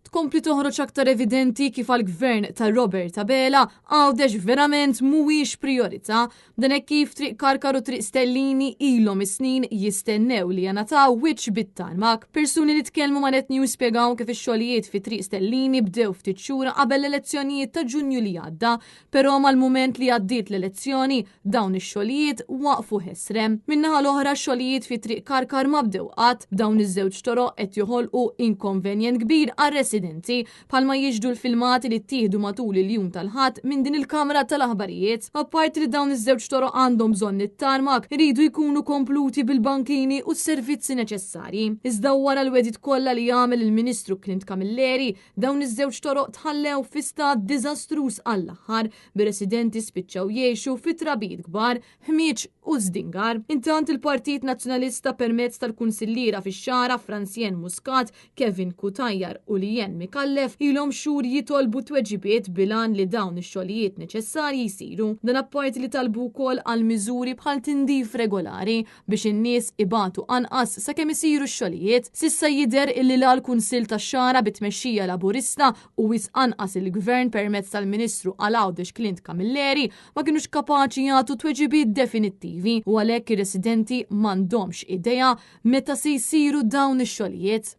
Tkompli toħroġ aktar evidenti kif għall-Gvern ta' Robert Abela, Għawdex verament mhuwiex prijorità. Dan hekk kif Triq Karkar u Triq Stellini ilhom is-snin jistennew li jingħataw wiċċ bit-tarmak. Persuni li tkellmu ma' Net News spjegaw kif ix-xogħlijiet fi Triq Stellini bdew ftit xhur qabel l-elezzjonijiet ta' Ġunju li għadda. Però mal-mument li għaddiet l-elezzjoni, Dawn ix-xogħlijiet waqfu ħesrem. Min-naħa l-oħra x-xogħlijiet fi Triq Karkar ma bdew qatt, b'dawn iż-żewġ toroq qed joħolqu inkonvenjent kbir għar-residenti, bħalma jixhdu l-filmati li ttieħdu matul il-jum tal-Ħadd minn din il-kamra tal-aħbarijiet. Apparti li dawn iż-żewġ toroq għandhom bżonn it-tarmak, iridu jkunu kompluti bil-bankini u s-servizzi neċessarji. Iżda wara l-wegħdiet kollha li għamel il-Ministru Clint Camilleri, dawn iż-żewġ toroq tħallew fi stat diżastruż għall-aħħar, bir-residenti spiċċaw jgħixu fi trabijiet kbar, ħmieġ u żdingar. Intant il-Partit Nazzjonalista permezz tal-Kunsilliera fix-Xagħra Francien Muscat, Kevin Cutajar u Leanne Micallef ilhom xhur jitolbu tweġibiet bil-għan li dawn ix-xogħlijiet neċessarji jsiru. Dan apparti li talbu wkoll għal miżuri bħal tindif regolari biex in-nies ibatu anqas sakemm isiru x-xogħlijiet. S'issa jidher illi la l-Kunsill tax-Xagħra bi tmexxija Laburista u wisq anqas il-Gvern permezz tal-Ministru għal Għawdex Clint Camilleri ma kinux kapaċi jagħtu tweġibiet definittivi u għalhekk ir-residenti m'għandhomx idea meta se jsiru dawn ix-xogħlijiet.